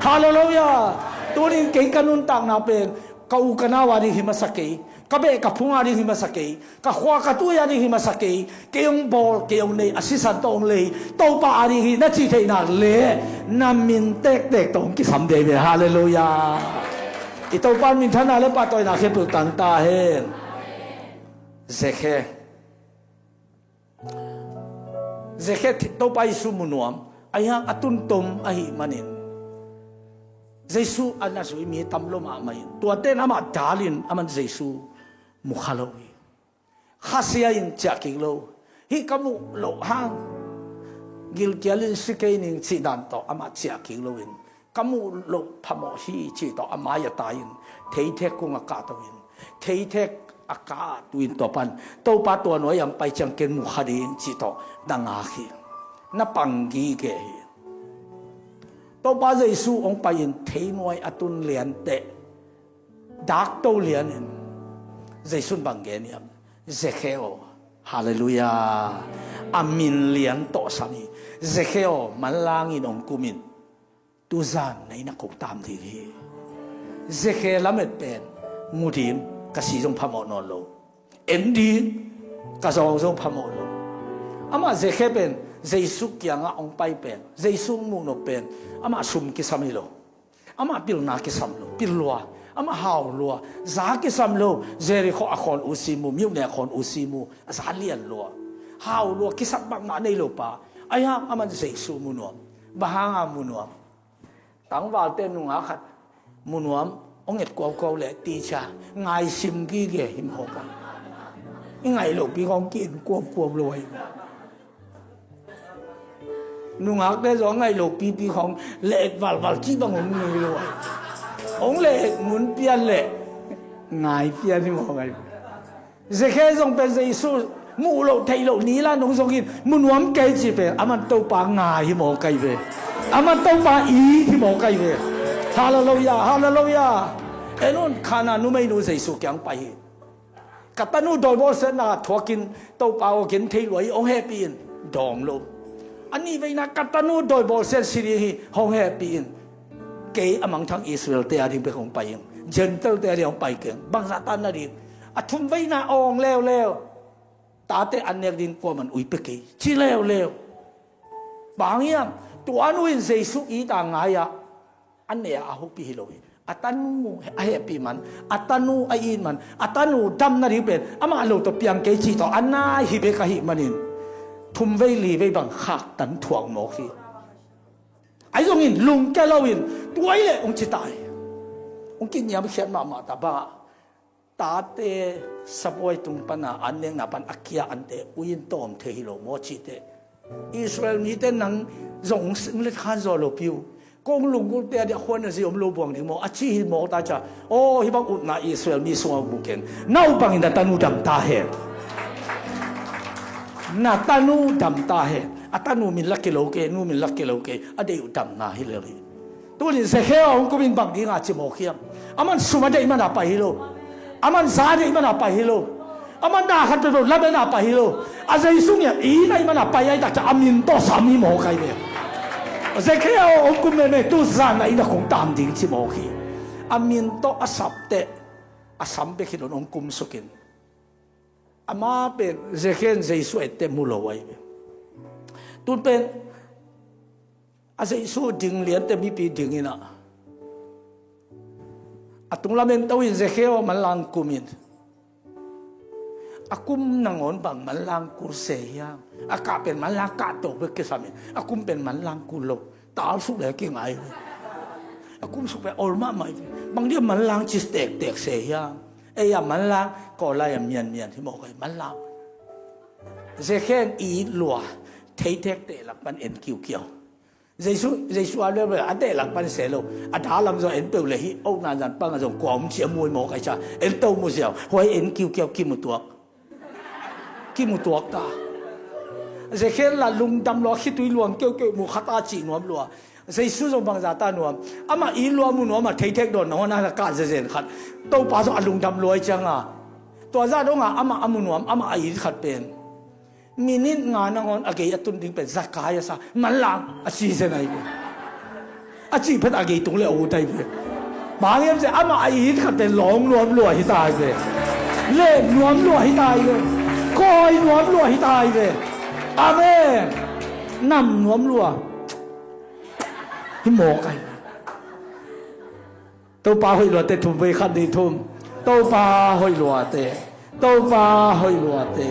Halleluiah. Tunin kei ka nuntakna pen ka u ka nau a ding hi masa kei, ka beh ka phung a ding hi masa kei, ka khua ka tui a ding hi masa kei, kei hong bawl, kei hong nei, a sisan tawh hong lei Topa a ding hi na cih theih nak leh na min tektek tawh hong kisam dei ve. Halleluiah. I Topa minthanna le pahtawina khempeuh tang ta hen. Zekhe. Zekhe Topa Jesu mu nuam, ahi hang a tuntom ahih manin Jesu a na zui mi tam lo mahmah in, tuate in amah dalin aman Jesu mu kha lo hi. Khasia in ciah kik lo. Hih ka muh loh hang gilkial in si kei ning cih dan tawh amah ciah kik loin, ka muh loh phamawh hi cih tawh a mai a tai in theithek kung a kahto in, theithek a kahto in tua pan Topa tua nuai ang pai ciang ken mu kha ding cih tawh na ngak hi. Na pang gige hi. Topa Jesu hong pai in theinuai a tun lianteh dakto lianin Jesu in bang gen hiam? Zekhe aw. Halleluiah. A min lian tawh sam hi. Zekhe aw, manlangin hong kumin tuzan na inn ah ko tam ding hi. Zekhe lamet pen mu ding, ka si zong phamawh nawn lo. En ding, ka zawng zong phamawh lo. Amah Zekhe pen Jesu kiangah hong pai pen, Jesu hong muh nop pen amah sum kisam hi lo. Amah pilna kisam lo, pil lua. Amah hau lua, za kisam lo. Jerikho a khawn usi mu, miuhne a khawn usi mu, a za lian lua. Hau lua, kisap mahmah nei lo pa. Ahi hang aman Jesu mu nuam. Bang hanga mu nuam? Tangvalte nungak khat mu nuam hong et kuaukuau leh, teacher, ngaisim gige hi mawk a. I ngaih lohpi khawng ki-en kuaukuau lo ahi. Nungakte zong a ngaih lohpipi khawng leh et valval cih bang hong ngei lo ahi. Hong leh et mun pian leh ngai pian hi mawk ahi. Zekhe zong pen Jesu muh loh theih loh ni la nong zongin mu nuam kei cih pen aman Topa ngai hi mawk ahi ve. Aman Topa it hi mawk ahi ve. Halleluiah, halleluiah. En un, Kanaan numeinu Jesu kiang pai hi. Ka tanu dawi bawlsiatna thuakin Topa aw gen thei lua hi, hong hehpih in. Dawng lo. A nih veina ka tanu dawi bawlsiat si ding hi, hong hehpih in. Kei a mangthang Israel-te a ding bek hong pai ing. Gentile-te a ding hong pai keng. Bangzah ta na ding. A thum veina awng leuleu. Tate an nek ding kuaman ui pia kei. Ci leuleu. Bang hang hiam? Tua nu in Jesu it a ngai-ah a neh a hopih hi lo hi. A tanu a hehpih man, a tanu a it man, a tanu dam nading pen amah lo tawh piang kei cih tawh a nai hi bek ahih manin thum vei li vei bang khaktan thuak mawk hi. Ahi zongin lungkia loin tua hi leh hong ci ta hi. Hong kiniamkhiat mahmah ta bang ah, tate sabuai tung pana an nekna pan a kia ante ui in tawm thei hi lo maw cih teh. Israel mite nang zong singlet khan zaw lopi uh. Kong lunggulhte a dia khuan a zi om lo buang ding maw a ci hi mawk ta cia. Aw, hih bang utna Israel mi sungah buk ken. Na uh bangin na tanu dam ta hen. Na tanu dam ta hen. A tanu min la kei lo kei, nu min la kei lo kei. A deih uh damna hi lel hi. Tunin Zekhia hong kumin bang dinga ci mawk hiam? Aman sum a deih mana pai hi lo. Aman za a deih mana pai hi lo. Aman na khat peuhpeuh lamen a pai hi lo. A Jesu ngiat i na i mana pai ai takcia a min tawh sam hi mawk ai ve. Zekhia hong kum meme tu zan a ina kong tam ding ci mawk hi. A min tawh a sap teh a sam bek hi lo hong kum sukin. Ama pen Zekhia in Jesu ette mu lo ai ve. Tun pen a Jesu ding liante mipi ding ina a tunglam en to in Zekhia manlang kumin a kum nangawn bang manlang kul se hiam? A kah pen manlang kah to bek kisamin a kum pen manlang kul lo. Tal suk le kingai ve. A kum suk pen ol mahmah ve. Bang dia manlang ci tektek se hiam? Ei a manlang kawlai a mianmian hi mawk ai manlang. Zekhia in i lua theitek tehlak pan en kiukiau. Jesu, Jesu a lel a tehlak pan se lo. A dalam zong en peuh le hi. Ong na zan pang a zong kua om cia muai mawk ai cia. En to mu ziau. Huai en kiukiau kimutuak. Kimutuak ta. Zekhia la lungdam lua khitui luang keukeu mu khata cih nuam lua. Jesu zong bangza ta nuam. Amah i lua mu nuam a theitek dawn na huan a kah zezen khat. Topa zong a lungdam lua i cianga. Tua zah donga amah a mu nuam amah a it khat pen. Minit nga nangawn a gei a tun ding pen Zakai a sa manlang a ci zen ai ve. A cih phet a gei tung le a ut ai ve. Bang hiam sia amah a it khat pen lawng nuam lua hi ta ai ve. Len nuam lua hi ta ai ve. Kawi nuam lua hi ta ai ve. Amen. Nam nuam lua. Hi mawk ai ve. Topa hoih luate thum vei khat ni thum. Topa hoih luate. Topa hoih luate.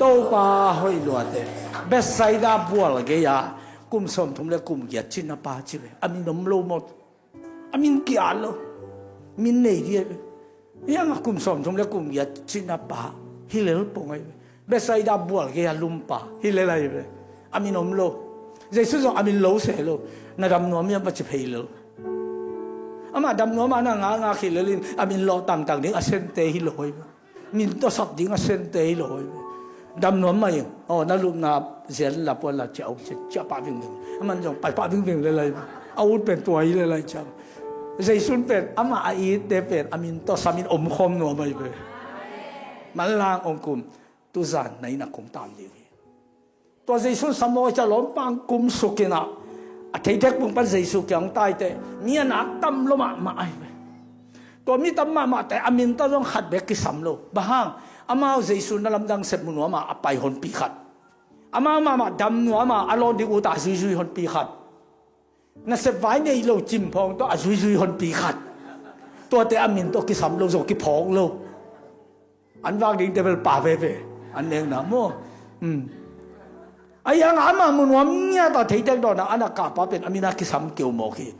Topa hoih luate. Bethsaida bual gei-a kum sawmthum le kum giat cina pa ci ve. A min om lo maw? A min kia lo. Min nei dia ve. Hiang a kum sawmthum le kum giat cina pa hi lel pong ai ve. Bethsaida bual gei-a lumpa hi lel ai ve. A min om lo. Jesu zong a min lo se lo. Na dam nuam hiam va ci phei lel. Amah dam nuam a na ngakngak hi lelin a min lawh tangtang ding a sente hi lo ai ve. Min tawsap ding a sente hi lo ai ve. Dam nuam mah in aw na lupna zian la puan la ciah cia pah vingving. A man zong pai pah vingving lel ai ve. A ut pen tua hi lel ai ciah. Jesu pen amah a itte pen a min tawsam in omkhawm nuam ai ve. Manlang ong kum. Tuzan na inn a kong tam ding hi. Tua Jesu sam maw cia lawmpang kum sukinah a theitek pung pan Jesu kiang taite mi a nak tam lo mahmah ai ve. Tua mi tam mahmahte a min tawh zong khat bek kisam lo. Bang hang? Amau Jesu na lamdang sep mu nuama a pai honpi khat. Amau mahmah dam nuama a lawn ding uta a zuizui honpi khat. Nasep vai nei lo cimphawng tawh a zuizui honpi khat. Tuate a min tawh kisam lo zong kiphawk lo. An vak dingte bel pa veve an nekna maw? Ahi hanga amah mu nuam ngiata theitek dawna ana kahpa pen a mina kisam keu mawk hi.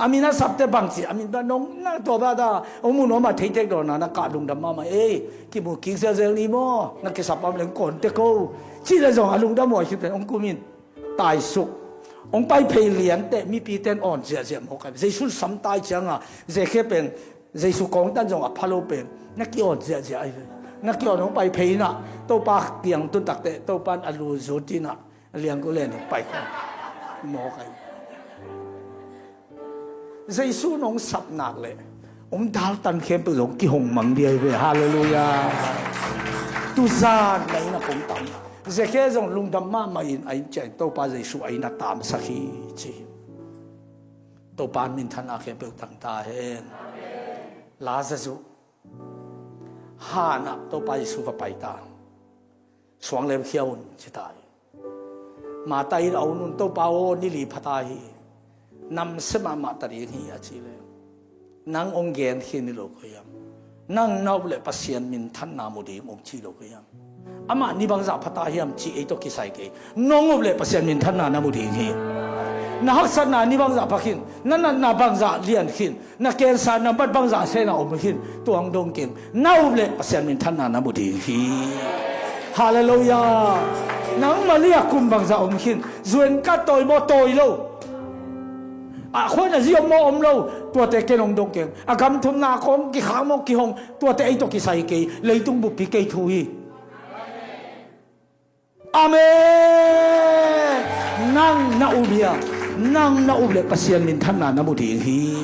A mina sapte bangci a min ba nong na tua bata hong mu nuama theitek dawna na kah lungdam mahmah ei kimu kik zelzel ni maw? Na kisap am leng kawnte ko. Cih le zong a lungdam huai khit pen hong kumin taisuk. Hong pai phei liante mipite in awn ziahziah mawk ai. Jesu sam tai cianga Zekhia pen Jesu kawngtan zong a pha lo pen na kiawn ziahziah ai ve. Na kiawn hong pai phei inah Topa kiang tun takte Topa in a lu zut inah a lianggu len hong pai kawm mawk ai. Jesu in hong sap nak leh hong daltan khempeuh zong kihong mang di ai ve. Halleluiah. Tuzan na inn ah kong tam. Zekhe zong lungdam mahmah in a inn ciah in Topa Jesu a inn ah tamsak hi ci hi. Topa minthanna khempeuh tang ta hen. Lazarus hanah Topa Jesu va pai ta. Suang lem khia un ci ta hi. Martha in a un un Topa aw ni li pha ta hi. Namsia mahmah ta ding hi a ci le. Nang hong gen khin hi lo koi hiam? Nang na up le Pasian minthanna mu ding hong ci lo koi hiam? Amah ni bangzah pha ta hiam ci ei tawh kisai kei. Nong up le Pasian minthanna na mu ding hi. Na haksatna ni bangzah pha khin, na natna bangzah lian khin, na cancer nambat bangzah sena om khin, tua hong dong keng. Na up le Pasian minthanna na mu ding hi. Halleluiah. Nang Maria kum bangzah om khin, zuen ka tawi maw tawi lo. A khuan a zi om maw om lo, tuate ken hong dong keng. A gam thumna kong kikhak maw kihong, tuate ei tawh kisai kei, leitung buppi kei thu hi. Amen. Nang na up hiam? Nang na up le Pasian minthanna na mu ding hi.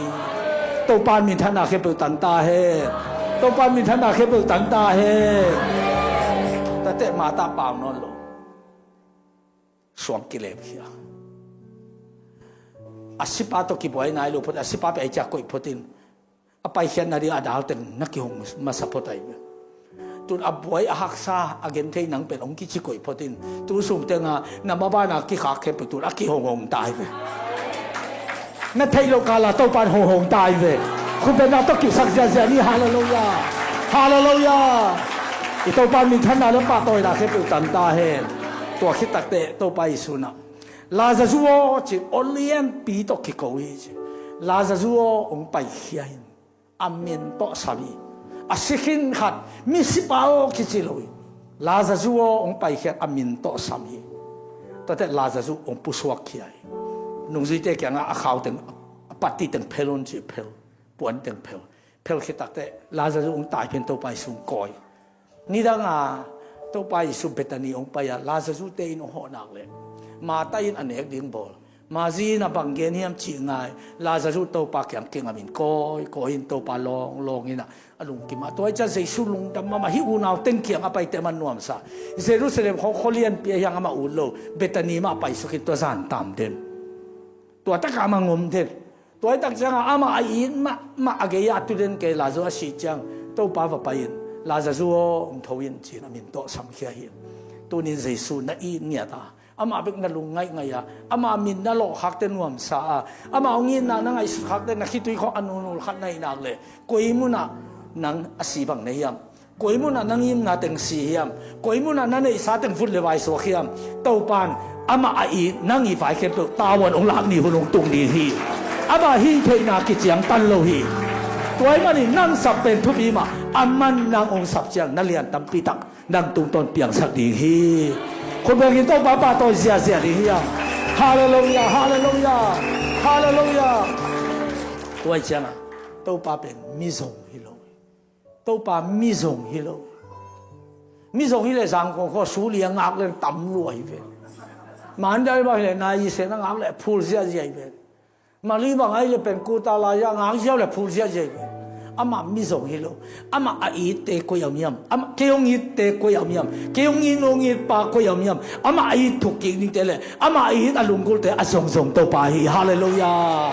Topa minthanna khempeuh tang ta hen. Topa minthanna khempeuh tang ta hen. Tate Martha pau nawn lo. Suang kilem khia. A sipa tawh kibuai nai lo phot, a sipa pen ei ciah koih phot in. A paikhiatna ding a dal teng na kihong masa phot ai ve. Tun a buai a haksa a genthei nang pen hong kici koih phot in. Tu sung tenga na mabana kikhak khempeuh tun a kihonghong ta ai ve. Na theih loh kala Topan honghong ta ai ve. Khutbetna tawh kipsak ziahziah ni. Halleluiah. Halleluiah. I Topa minthanna le pahtawina khempeuh tang ta hen. Tua khit takteh Topa Jesu na Lazarus aw ci, a lianpi tawh kiko hi ci. Lazarus aw hong paikhia in. A min tawh sam hi. A si khin khat, misipa aw kici lo hi. Lazarus aw hong paikhiat a min tawh sam hi. Tuate Lazarus hong pusuak khia hi. Nungzuite kiangah a khau teng, a patti teng phel un ci phel. Puan teng phel. Phel khit takteh Lazarus hong tai pen Topa Jesu hong kawi. Nidanga Topa Jesu Bethany hong pai a Lazarus te in hong hawh nak leh Martha in a nek ding bawl. Mary in a bang gen hiam cih ngai. Lazarus Topa kiang kingam in kawi, kawi in Topa lawng, lawng in a lungkim a. Tua hi ciang Jesu lungdam mahmah hi unau teng kiang a paite man nuamsa. Jerusalem khawng khualianpi a hiang amah ut lo. Bethany mah a paisuk in tua zan tam den. Tua takah amah ngom den. Tua hi tak ciangah amah a it mahmah a gei-ah tu den kei Lazarus a sih ciang Topa va pai in Lazarus aw hong tho in ci-in a min tawh samkhia hi. Tunin Jesu na it ngiat a, amah bek na lung ngaihngaih a, amah min na lawhkhakte nuamsa a, amah hong itna na ngaihsutkhakte na khitui khawng a nunul khat na hih nak leh koi munah nang a si bang na hiam? Koi munah nang imna teng si hiam? Koi munah na neihsa teng vut le vai suak hiam? Topan amah a it nang i vai khempeuh tavuan hong lak ni hun hong tung ding hi. Amah hih theihna kiciangtan lo hi. Tua ahih manin nang sap pen thupi mah, aman nang hong sap ciang na lian tampi tak nang tungtawn piangsak ding hi. Khut bengin Topa pahtawi ziahziah ding hi hang. Halleluiah, halleluiah, halleluiah. Tua hi ciangah Topa pen mizong hi lo hi. Topa mizong hi lo. Mizong hi leh Zangkong khua suli a ngak leng tam lua hi ve. Mandai bang hi leh nai i sen a ngak leh phul ziahziah hi ve. Mali bang ahi leh pen kuta lai a ngak ziau leh phul ziahziah hi ve. Amah mizong hi lo. Amah a itte koi a om hiam? Amah kei hong itte koi a om hiam? Kei hong it, hong itpa koi a om hiam? Amah a it thuk kik dingte leh amah a it a lunggulte a zongzong Topa hi. Halleluiah.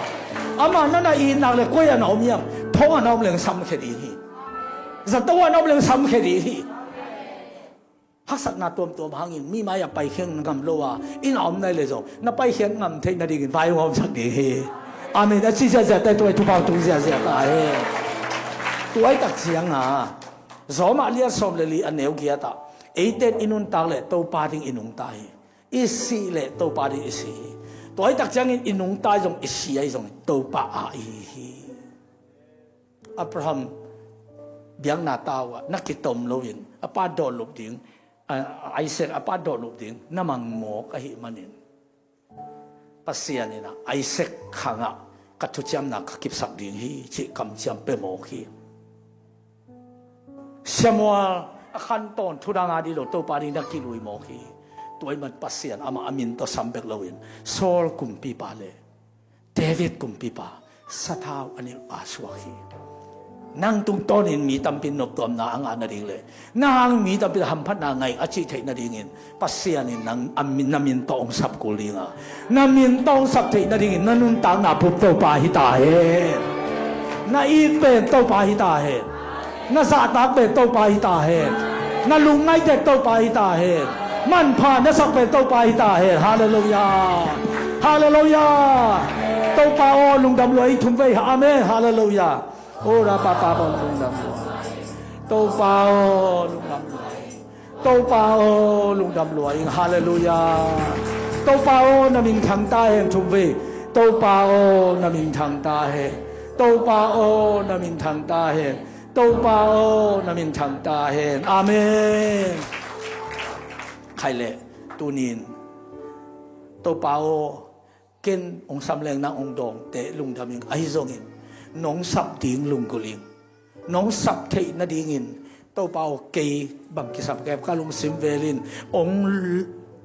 Amah na na it nak leh koi a na om hiam? Thong a na om leng samkhia ding hi. Zato a na om leng samkhia ding hi. Haksatna tuamtuam hangin mi mai-ah paikhia ngam lo a, inn a om nai leh zong na paikhiat ngam theih nadingin vai hong hawmsak ding hi. Amen. A ci ziahziah ta hi, tua hi thupha tung ziahziah ta hi. Tua hi tak ciangah Rom a lian sawm le li a neu giat ah eite in i nuntak leh Topa ding i nungta hi. I sih leh Topa ding i si hi. Tua hi tak ciangin i nungta hi zong, i si ahi zong Topa a i hi. Abraham biakna tau ah na kitom loin a pa dawhlup ding, a, Isaac a pa dawhlup ding na mangmawk ahih manin Pasian in ah Isaac khangah ka thuciamna ka kipsak ding hi cih kamciam pia mawk hi. Samuel a khantawn thudang a dih lo Topa ding na kilui mawk hi. Tua ahih man Pasian amah a min tawh sam bek loin Saul kumpipa le David kumpipa sathau a nilhpa suak hi. Nang tungtawnin mi tampi in noptuamna a ngah nading le nang mi tampi in hamphatna ngah a cih theih nadingin Pasian in nang a min, na min tawh hong sap kul ding a, na min tawh hong sap theih nadingin na nuntakna pup Topa hi ta hen. Na it pen Topa hi ta hen. Na zahtak pen Topa hi ta hen. Na lungngaih tek Topa hi ta hen. Manpha na sak pen Topa hi ta hen. Halleluiah. Halleluiah. Topa aw, lungdam lua ing. Thum vei. Amen. Halleluiah. Ora papa pa lungdam lua. Topa aw, lungdam lua ing. Topa aw, lungdam lua ing. Halleluiah. Topa aw, na min thang ta hen. Thum vei. Topa aw, na min thang ta hen. Topa aw, na min thang ta hen. Topa aw, na min thang ta hen. Amen. Khai leh, tunin Topa aw, ken hong sam leng nang hong dawngte lungdam ing. Ahi zongin nong sap ding lunggulh ing. Nong sap theih nadingin Topa aw, kei bang kisam kem, ka lungsim velin hong,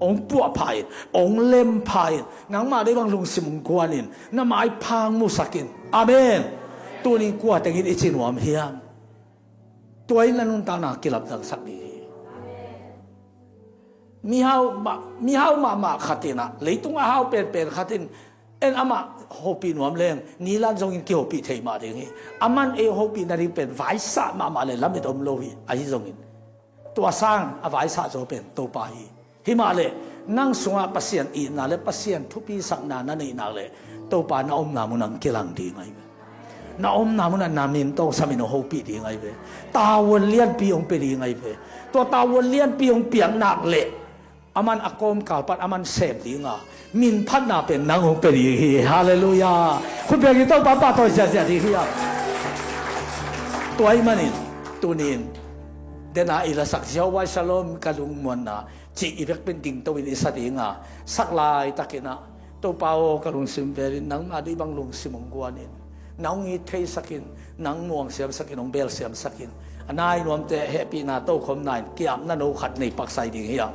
hong puahpha in, hong lempha in, nangmah deih bang lungsim hong guanin, na maipha hong musakin. Amen. Tunin kua tengin i ci nuam hiam? Tua in na nuntakna kilapdangsak ding hi. Mihau mah, mihau mahmah khat in ah, leitung a hau penpen khat in, en amah hopih nuam leng, nilan zongin kihopih thei mah ding hi. Aman ei hopih nading pen vaisah mahmah le lamit om lo hi. Ahi zongin tua sang a vaisah zaw pen Topa hi. Hi mah leh nang sungah Pasian itna le Pasian thupisakna na neih nak leh Topa na omna mun ah hong kilang ding ahi ve. Na omna munah na min tawh hong samin hong hopih ding ahi ve. Tavuan lianpi hong pia ding ahi ve. Tua tavuan lianpi hong piak nak leh aman a kawmkal pan aman sem ding a, min phatna pen nang hong pia ding hi. Halleluiah. Khut beng in Topa pahtawi ziahziah ding hi a. Tua ahih manin tunin, dena i lasak Jehovah Shalom, ka lungmuanna cih i vekpi in dingto in i sa ding a, sak laitakin ah, Topa aw, ka lungsim velin nangmah deih bang lungsim hong guanin, nang hong it theisakin, nang muang siamsakin, hong bel siamsakin. A nai nuamte hehpihna tokhomna in ki-apna no khat nei paksai ding hi a.